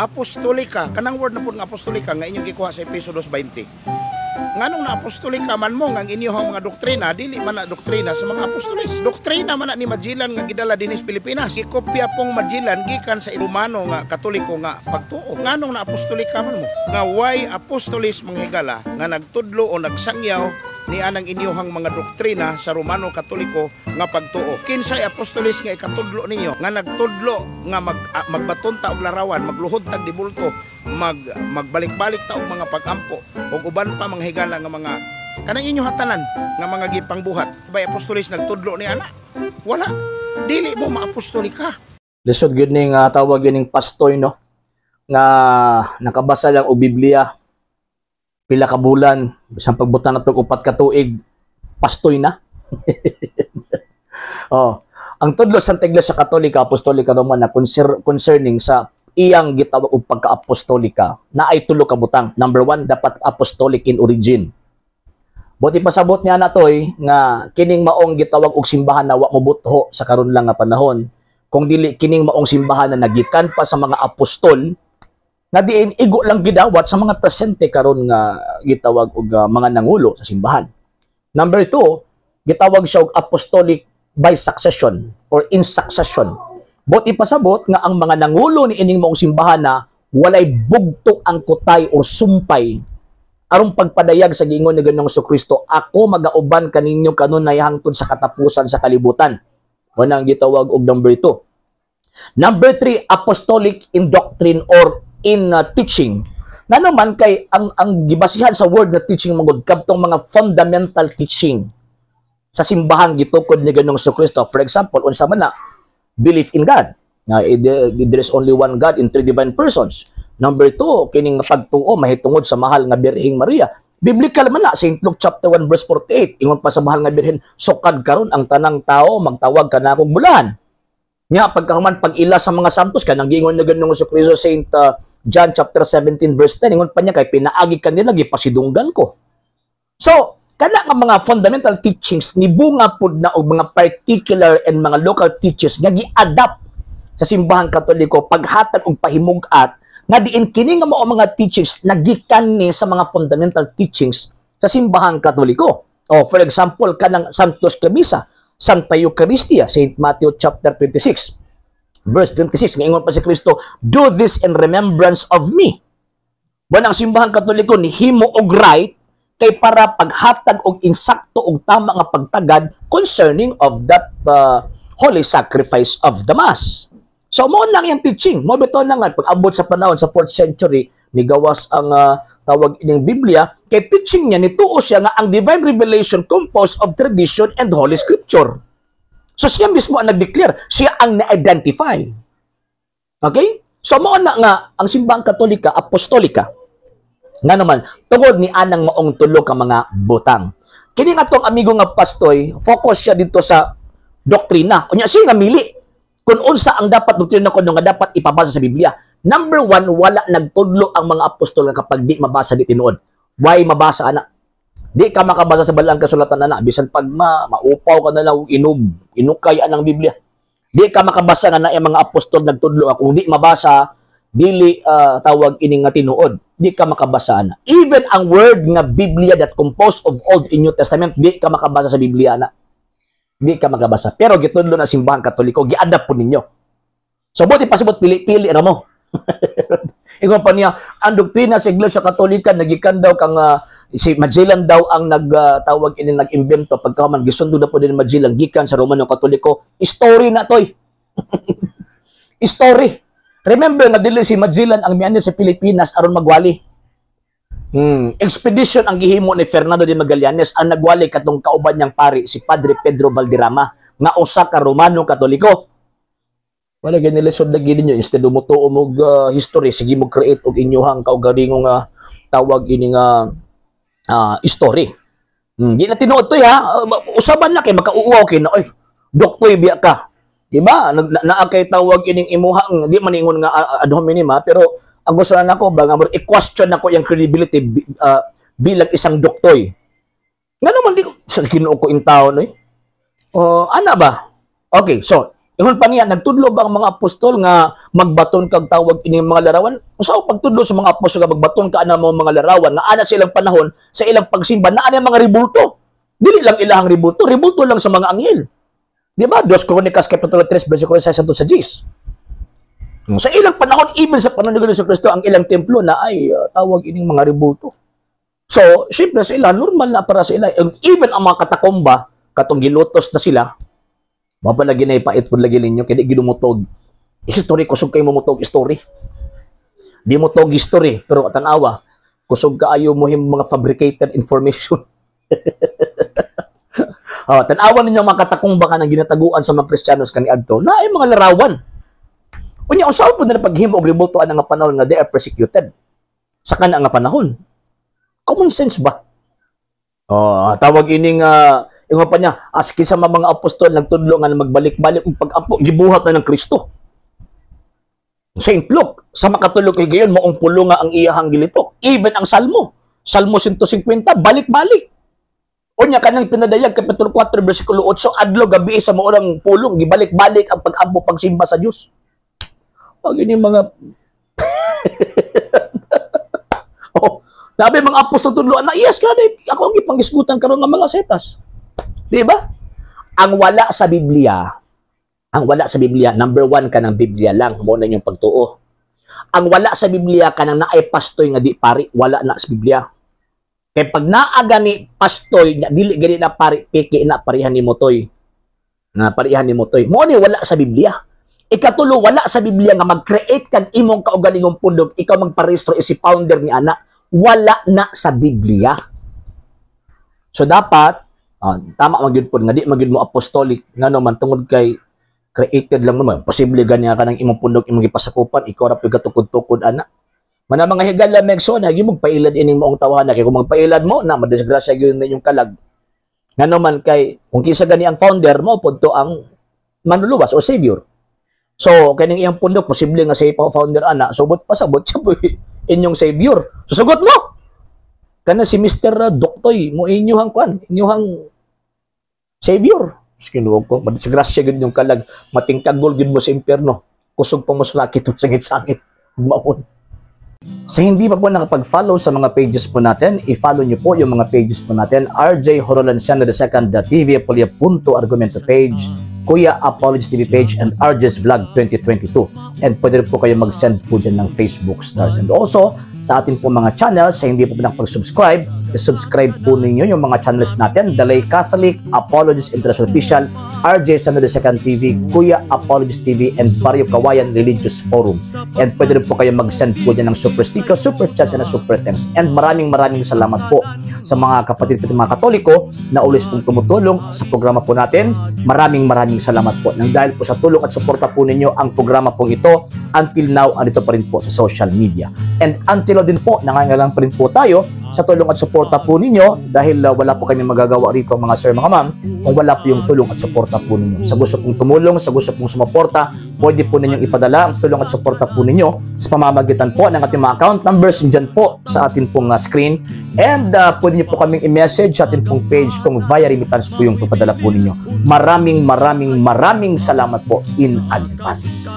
Apostolika, kanang word na pud nga apostolika nga inyong gikuha sa Epeso 2:20. Nganong na apostolika man mo nga ang inyong mga doktrina dili man na doktrina sa mga apostoles? Doktrina man na ni Magellan nga gidala dinhi sa Pilipinas. Gikopya pong Magellan gikan sa Romano nga Katoliko nga pagtuo. Nganong na apostolika man mo? Nga way apostoles, mga higala, nga nagtudlo o nagsangyaw ni anang inyuhang mga doktrina sa Romano Katoliko nga pagtuo? Kinsay apostoles nga ikatudlo ninyo nga nagtudlo nga magbaton ta og larawan, magluhod tag dibulto, magbalik-balik ta og mga pagampo ug uban pa, mga higala, nga mga kanang inyo hatanan nga mga gipangbuhat? Bay apostoles nagtudlo ni ana? Wala. Dili mo maapostolika. Lisod gyud ning tawag ning pastoy, no, nga nakabasa lang og Biblia pila ka bulan, bisan pagbutan nato 4 ka tuig, pastoy na. Oh, ang tudlo sa Iglesia Katolika Apostolika Romana concerning sa iyang gitawag og pagka-apostolika na ay tulo ka butang. Number one, dapat apostolic in origin. Buot ipasabot niya natoy nga kining maong gitawag og simbahan na wa mobutho sa karon lang nga panahon, kung dili kining maong simbahan na nagikan pa sa mga apostol nga diin igo lang gidawat sa mga presente karon nga gitawag og mga nangulo sa simbahan. Number two, gitawag siya og apostolic by succession or in succession. Buot ipasabot nga ang mga nangulo ni ining maong simbahan na walay bugto ang kutay o sumpay aron pagpadayag sa giingon ni Ginoong Kristo, "Ako magauban kaninyo kanunay hangtod sa katapusan sa kalibutan." Mao ang gitawag og number two. Number three, apostolic in doctrine or in teaching. Nga naman kay ang gibasihan sa word na teaching magud kadtong mga fundamental teaching sa simbahan gitukod ni Ginoong Kristo. For example, unsa man na? Belief in God. Nga there is only one God in three divine persons. Number two, kining pagtuo mahitungod sa mahal nga Birheng Maria. Biblical man na, St. Luke chapter 1 verse 48. Ingon pa sa mahal nga Birhen, "Sukad karon ang tanang tao magtawag kanakong bulahan." Nga pagkahuman pag-ila sa mga santos kanang giingon ni Ginoong Kristo, St. John chapter 17 verse 10, ingon pa niya, "Kay pinaagi kanila gipasidunggan ko." So, kana nga mga fundamental teachings nibunga pud na og mga particular and mga local teachings nga gi-adapt sa Simbahang Katoliko paghatag og pahimug-at nga diin kini nga mao mga teachings nagikan ni sa mga fundamental teachings sa Simbahang Katoliko. Oh, for example, kanang Santos Misa, Santa Eucharistia, St. Matthew chapter 26 verse 26, nga ingon pa si Kristo, "Do this in remembrance of me." Buwan ang Simbahan Katoliko nihimo og right kay para paghatag og insakto og tama nga pagtagad concerning of that holy sacrifice of the Mass. So mo lang yung teaching. Mo bitaw na nga pag-abot sa panahon sa 4th century nigawas ang tawag ining Biblia kay teaching niya, nituo siya nga ang divine revelation composed of tradition and Holy Scripture. So siya mismo ang nag-declare, siya ang na-identify. Okay? So mao na nga ang Simbahang Katolika apostolika. Nga naman, tungod ni anang maong tulo ka mga butang. Kini nga tong amigo nga pastoy, focus siya dito sa doktrina. Unya siya nga mili kung unsa ang dapat doktrina kuno nga dapat ipabasa sa Biblia. Number one, wala nagtudlo ang mga apostol nga kapag di mabasa, di tinuod. Why mabasa ana? Di ka makabasa sa Balaang Kasulatan ana bisan pag maupaw ka na lang inog, inukay anang Biblia. Di ka makabasa nga na mga apostol nagtudlo nga kung di mabasa, dili tawag ini nga tinuod. Di ka makabasa ana. Even ang word nga Biblia that composed of Old and New Testament, di ka makabasa sa Biblia ana. Di ka makabasa. Pero gitudlo na Simbahan Katoliko, gi-adapt po ninyo. So buot ipasabot, pili-pili ra mo. Ingon pa niya, ang doktrina sa Iglesia Katolika nagikan daw kang si Magellan daw ang nagtawag ini nag-imbento, pagka man gisundo na po din Magellan gikan sa Romano Katoliko. Story na toy. Story. Remember nga dili si Magellan ang mianhi sa Pilipinas aron magwali. Expedition ang gihimo ni Fernando de Magallanes. Ang nagwali katong kauban niyang pari, si Padre Pedro Valderrama, nga usa ka Romano Katoliko. Wala gani, lisod lagi ninyo. Instead mutuo mo history, sige mo create og inyuhang kaugalingong nga tawag ini nga story. Di na tinuod to ha. Usaban na kay makauuaw kay na oy. Doktoy biya ka. Di ba? Naa kay tawag ining imuhang di man ingon nga ad hominem ha, pero ang gusto na nako ba nga i-question nako yung credibility bilang isang doktoy. Nga naman di ko sa Ginoo ko in taon eh. Oh, ana ba? Okay, so Ingon pa niya, nagtudlo ba ang mga apostol nga magbaton kag tawag ini mga larawan? Unsa ang pagtudlo sa mga apostol nga magbaton ka ana mo mga larawan nga ana sa ilang panahon, sa ilang pagsimba na ana mga rebulto? Dili lang ilahang rebulto, rebulto lang sa mga anghel. Di ba? Dos Kronikas Kapitulo 3 versikulo 6 hangtod sa 10. Sa ilang panahon, even sa panahon ni Jesu Kristo, ang ilang templo na ay tawag ining mga rebulto. So, syempre sa ila, normal na para sa ila. And even ang mga katakomba, katong gilutos na sila, mapalagi na ipait po lagi ninyo, kaya di ginumutog. History, kusog kayo mumutog story. Di mo tog history, pero tanawa, kusog kaayo mo him mga fabricated information. Oh, tanawa ninyo ang mga katakumba ka ng ginataguan sa mga Kristiyanos kaniadto, na ay mga larawan. Unya, unsa po na paghimo og rebulto ana nga panahon nga they are persecuted? Sa kana nga panahon. Common sense ba? Oh, tawag ining ingon pa niya, aski sa mga apostol nagtudlo nga magbalik-balik og pag-ampo, gibuhat na ng Kristo. Saint Luke, sa makatulog kay gayon maong pulo nga ang iyahang gilitok. Even ang Salmo, Salmo 150, balik-balik. Unya kanang pinadayag kapitulo 4 bersikulo 8, adlaw gabi sa maurang pulong gibalik-balik ang pag-ampo, pagsimba sa Dios. Pag ini mga oh, nabi mga apostol tudloan na yes kani ako ang gipanggisgutan karon nga mga setas. Di ba? Ang wala sa Biblia, ang wala sa Biblia, number one ka ng Biblia lang, mo na inyong pagtuo. Ang wala sa Biblia kanang naay pastoy nga di pari, wala na sa Biblia. Kay pag naa gani pastoy nga dili gani na pari, piki na parihan ni motoy. Nga parihan ni motoy. Mo ni wala sa Biblia. Ikatulo, wala sa Biblia nga mag-create kag imong kaugalingong pundok, ikaw magparehistro si founder ni ana. Wala na sa Biblia. So dapat tama man gyud pod nga di man gyud mo apostolic, ngano man tungod kay created lang naman. Posible gani ka ng imong pundok imong gipasakupan, ikaw ra pud katukod-tukod ana. Mana mga higala megso na gyud magpailad ining maong tawhana, kay kung magpailad mo na madisgrasya gyud na inyong kalag. Ngano man kay kung kinsa gani ang founder mo pud to ang manluluwas o savior. So kaning iyang pundok posible nga siya pa founder ana, subot pasabot siya po inyong savior. Susugot mo. Kana si Mr. Doktoy mo inyuhang kwan, inyuhang savior. Skinuog ko, madisgrasya gyud yung kalag, matingkagol gyud mo sa impyerno. Kusog pa mo sa lakit sangit-sangit. Maon. Sa hindi pa po nakapag-follow sa mga pages po natin, i-follow nyo po yung mga pages po natin. RJ Horolanciano II, TV Apolia Punto Argumento page, Kuya Apologies TV page, and RJ's Vlog 2022. And pwede rin po kayo mag-send po dyan ng Facebook stars. And also, sa atin po mga channels, sa hindi po nakapag-subscribe, i-subscribe po ninyo yung mga channels natin. The Lay Catholic, Apologies International Official, RJ Sano II TV, Kuya Apologies TV, and Barrio Kawayan Religious Forum. And pwede rin po kayo mag-send po dyan ng super sticker, super chats, and super thanks. And maraming maraming salamat po sa mga kapatid po mga Katoliko na ulis pong tumutulong sa programa po natin. Maraming maraming salamat po. Nang dahil po sa tulong at suporta po ninyo ang programa pong ito, until now, andito pa rin po sa social media. And until now din po, nangangailangan pa rin po tayo sa tulong at suporta po ninyo dahil wala po kami magagawa rito mga sir, mga ma'am, kung wala po yung tulong at suporta po ninyo. Sa gusto pong tumulong, sa gusto pong sumuporta, pwede po ninyong ipadala ang tulong at suporta po ninyo sa pamamagitan po ng ating mga account numbers dyan po sa ating pong screen. And pwede niyo po kaming i-message sa ating pong page kung via remittance po yung papadala po ninyo. Maraming maraming maraming salamat po in advance.